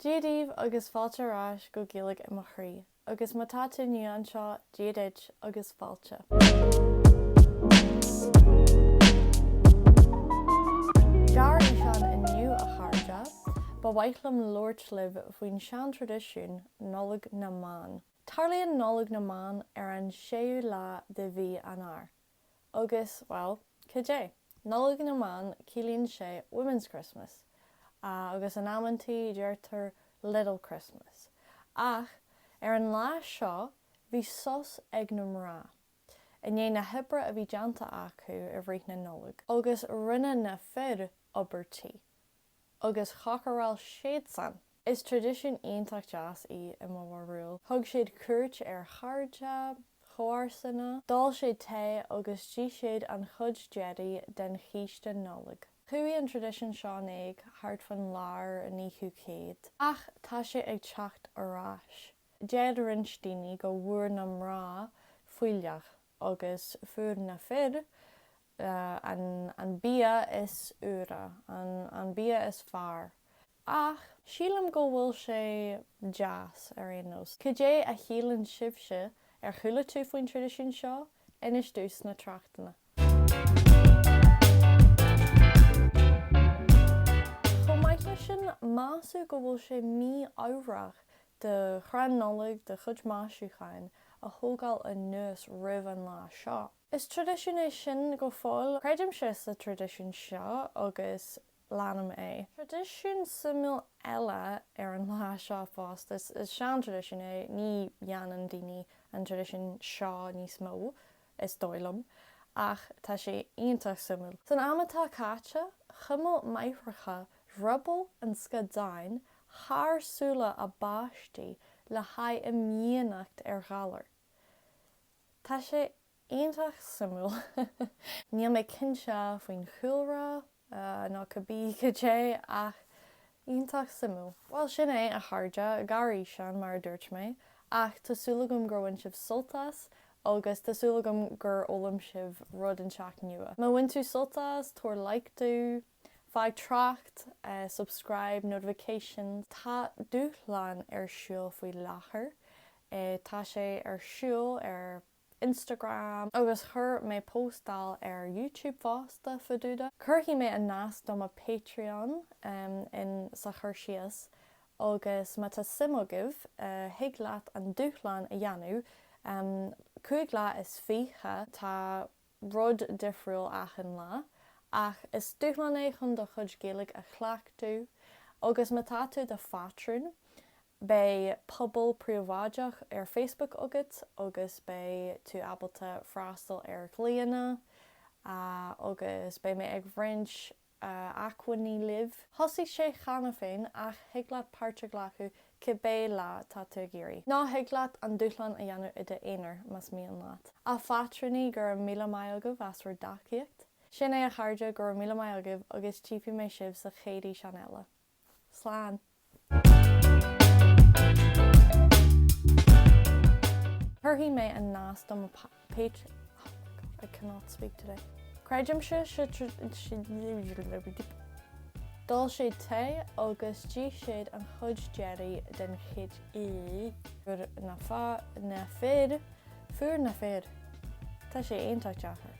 Dia daoibh agus fáilte ar ais go Gaeilge i mo chroí. Agus má tá tú nua anseo, Dia duit agus fáilte. Gearrfhíseán inniu a chairde, ba mhaith liom labhairt libh faoin sean-traidisiún, Nollaig na mBan. Tarlaíonn Nollaig na mBan ar an séú lá de mhí Eanáir. Agus, bhuel, cad é? Nollaig na mBan, ciallaíonn sé Women's Christmas. Agus in amantaí deirtear Little Christmas. Ach ar an lá seo bhí sos ag na mná, i ndiaidh na hoibre a bhí déanta acu i rith na Nollag. Agus rinne na fir obair tí. Agus chócaráil siadsan! Is traidisiún iontach deas í i mo bharúil. Thug siad cuairt ar chairde, chomharsana, d'ól siad tae agus d'ith siad an chuid deiridh den chíste Nollag. Chuaigh an traidisiún seo in éag thart faoin lár an 9ú céad. Ach tá sé ag teacht ar ais. Deir roinnt daoine go bhfuair na mná fuílleach agus fuair na fir an bia is úire, an bia is fearr. Ach sílim go bhfuil sé deas ar aon nós. Cad é a shíleann sibhse? Ar chuala tú faoin traidisiún seo? Inis domh sna tráchtanna. Chomh maith leis sin, measadh go bhfuil sé mí-fhabhrach do chrann Nollag, do chuid maisiúcháin a thógáil anuas roimh an lá seo. Is traidisiún é sin go fóill. Creidimse sa traidisiún seo agus leanaim é. Traidisiún suimiúil eile ar an lá seo fosta, is sean-traidisiún é, ní dhéanann daoine an traidisiún seo níos mó, is dóigh liom, ach tá sé iontach suimiúil. San am atá caite, chuimil máithreacha drioball an scadáin thar súile a bpáistí le haghaidh imdhíonacht ar ghalair. Tá sé iontach suimiúil. Níl mé cinnte faoin chúlra nó cibé cad é ach iontach suimiúil. Bhuel sin é a chairde, gearrfhíseán mar a dúirt mé, ach tá súil agam gur bhain sibh sult as agus tá súil agam gur fhoghlaim sibh rud inteacht nua. Má bhain tú sult as, tabhair like domh, fág trácht, subscribe, notifications. Tá dúshlán ar siúl faoi láthair Tá sé ar siúl ar Instagram agus chuir mé póstáil ar YouTube fosta fá dtaobh de. Cuirfidh mé an nasc do mo Patreon in sa chur síos agus má tá suim agaibh thig leat an dúshlán a dhéanamh, 5 lá is 20, tá rud difriúil achan lá ach is dúshlán é chun do chuid Gaeilge a chleachtadh agus má tá tú i do phátrún Beidh pobal príobháideach ar Facebook agat agus beidh tú ábalta freastal ar ghlaonna agus beidh mé ag roinnt acmhainní libh. Thosaigh sé cheana féin ach thig leat páirt a ghlacadh cibé lá tá tú ag iarraidh. Nó thig leat an dúshlán a dhéanamh i d'aonar más mian leat. A phátrúnaí, go raibh míle maith agaibh as bhur dtacaíocht. Sin é a chairde, go raibh míle maith agaibh agus tchífidh mé sibh sa chéad fhíseán eile. Slán. Cuirfidh mé an nasc do mo page oh my god I cannot speak today. Creidimse sa D'ól siad tae agus d'ith siad an chuid deiridh den chéad Fuair na fir Fuair na fir Tá sé iontach deacair.